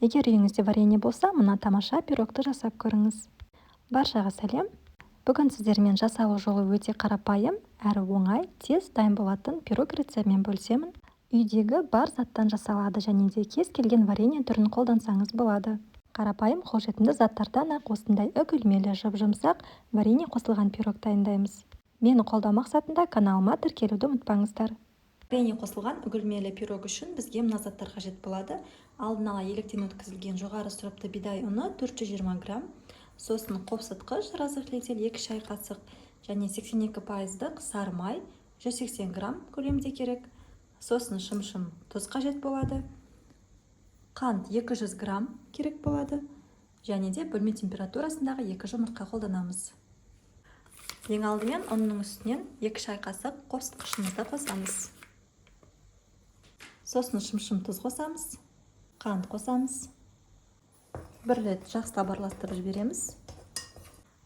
Егер үйіңізде варенье болса, мына тамаша пирогты жасап көріңіз. Баршаға сәлем. Бүгін сіздермен жасалу жолы өте қарапайым, әрі оңай, тез дайын болатын пирог рецептімен бөлісемін. Үйдегі бар заттан жасалады және де кез келген варенье түрін қолдансаңыз болады. Қарапайым қолжетімді заттардан-ақ осындай үгілмелі, жұп-жұмсақ варенье қосылған пирог дайындаймыз. Мені қолдау мақсатында каналыма тіркелуді ұмытпаңыздар. Варенье қосылған үгілмелі пирог үшін бізге мына заттар қажет болады. Алдын ала електен өткізілген жоғары сұрыпты бидай ұны 420 грамм, сосын қопсытқыш разрыхлитель 2 шай қасық және 82%-дық сары май 180 грамм көлемде керек. Сосын шымшым тұз қажет болады. Қант 200 грамм керек болады. Және де бөлме температурасындағы 2 жұмыртқа қолданамыз. Ең алдымен ұнның үстінен 2 шай қасық қопсытқышымызды қосамыз. Сосын шымшым тұз қосамыз, қант қосамыз. Бір рет жақсылап араластырып жібереміз.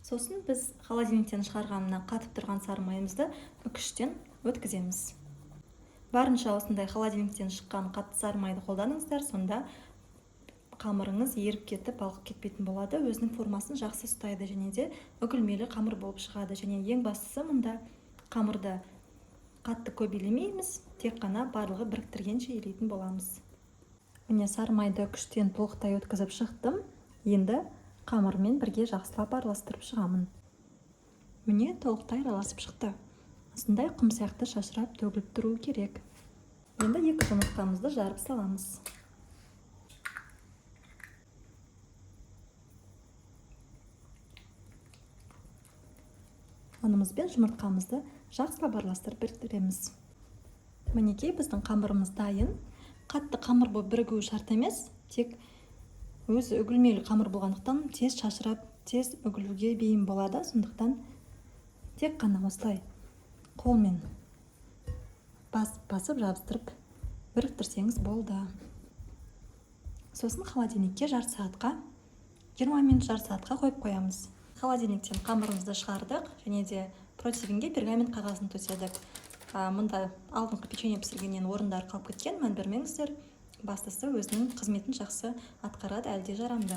Сосын біз холодильниктен шығарған мына қатып тұрған сары майымызды үкіштен өткіземіз. Барынша осындай холодильниктен шыққан қатты сары майды қолданыңыздар, сонда қамырыңыз еріп кетіп, балқып кетпейтін болады, өзінің формасын жақсы ұстайды және де үгілмелі қамыр болып шығады. Және ең бастысы мұнда қамырды қатты көп елемейміз, тек қана барлығы біріктіргенше елейтін боламыз. Міне сары майды күштен толықтай өткізіп шықтым. Енді қамырмен бірге жақсылап араластырып шығамын. Міне толықтай араласып шықты. Осындай құм сияқты шашырап төгіліп тұруы керек. Енді 2 жұмыртқамызды жарып саламыз. Ұнымыз бен жұмыртқамызды жақсылап араластырып біріктіреміз. Мінекей біздің қамырымыз дайын. Қатты қамыр болып бірігуі шарт емес, тек өзі үгілмелі қамыр болғандықтан тез шашырап, тез үгілуге бейім болады. Сондықтан тек қана осылай қолмен басып-басып жабыстырып біріктірсеңіз болды. Сосын холодильникке жарты сағатқа, 20 минут жарты сағатқа қойып қоямыз. Холодильниктен қамырымызды шығардық және де противенге пергамент қағазын төседік. Мұнда алдыңғы печенье пісіргеннен орындар қалып кеткен, мән бермеңіздер. Бастысы өзінің қызметін жақсы атқарады, әлі де жарамды.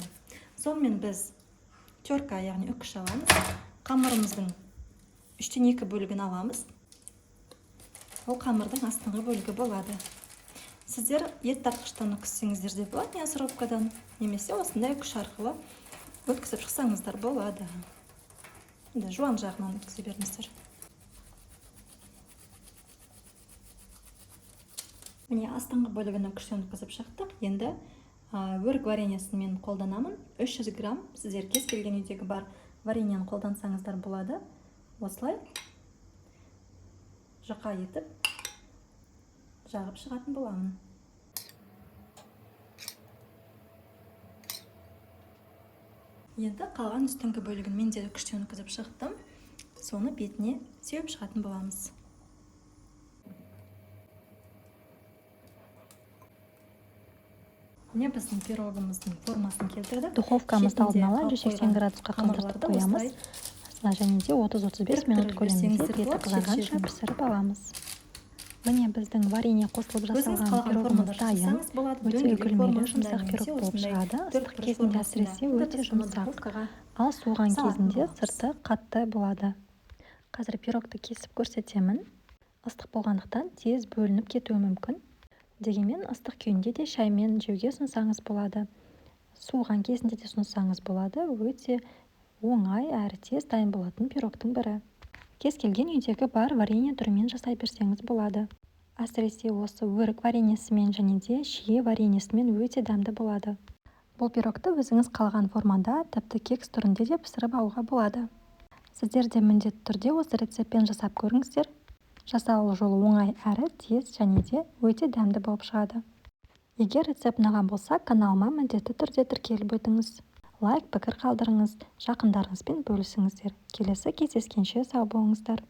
Сонымен біз терка, яғни үкіш аламыз. Қамырымыздың 3-2 бөлігін аламыз. Ол қамырдың астыңғы бөлігі болады. Сіздер ет тартқыштан өткізсеңіздер де болады, мясорубкадан, немесе осындай үкіш арқылы өткізіп шықсаңыздар болады. Енді жуан жағынан өткізе беріңіздер. Міне астыңғы бөлігін үкіштен өткізіп шықтық. Енді өрік вареньесін мен қолданамын. 300 грамм. Сіздер кез келген үйдегі бар вареньені қолдансаңыздар болады. Осылай жұқа етіп жағып шығатын боламын. Енді қалған үстіңгі бөлігін мен де үкіштен өткізіп шықтым. Соны бетіне сеуіп шығатын боламыз. Міне біздің пирогымыздың формасын келтірдік. Духовкамызды Шетінде алдын ала қалып 180 қойған градусқа қыздыртып қамырларды қоямыз. осылай Және де 30-35 минут біріктіріп көлемінде жіберсеңіздер беті болады, қызарғанша шет-шетін. пісіріп аламыз. Міне біздің варенье қосылып Өзіңіз жасалған қалаған пирогымыз формада дайын. жасасаңыз болады. Өте Дөңгелек үгілмелі, формасында жұмсақ немесе пирог болып осындай шығады. төрт Ыстық бұрыш кезінде формасында. әсіресе Енді өте біз бұны жұмсақ. духовкаға Ал суыған салатын кезінде боламыз. сырты қатты болады. Қазір пирогты кесіп көрсетемін. Ыстық болғандықтан тез бөлініп кетуі мүмкін. Дегенмен ыстық күйінде де шаймен жеуге ұсынсаңыз болады. Суыған кезінде де ұсынсаңыз болады. Өте оңай әрі тез дайын болатын пирогтың бірі. Кез келген үйдегі бар варенье түрімен жасай берсеңіз болады. Әсіресе осы өрік вареньесімен және де шие вареньесімен өте дәмді болады. Бұл пирогты өзіңіз қалаған формада, тіпті кекс түрінде де пісіріп алуға болады. Сіздер де міндетті түрде осы рецептпен жасап көріңіздер. Жасалу жолы оңай әрі тез және де өте дәмді болып шығады. Егер рецепт ұнаған болса, каналыма міндетті түрде тіркеліп өтіңіз. Лайк, пікір қалдырыңыз, жақындарыңызбен бөлісіңіздер. Келесі кездескенше сау болыңыздар.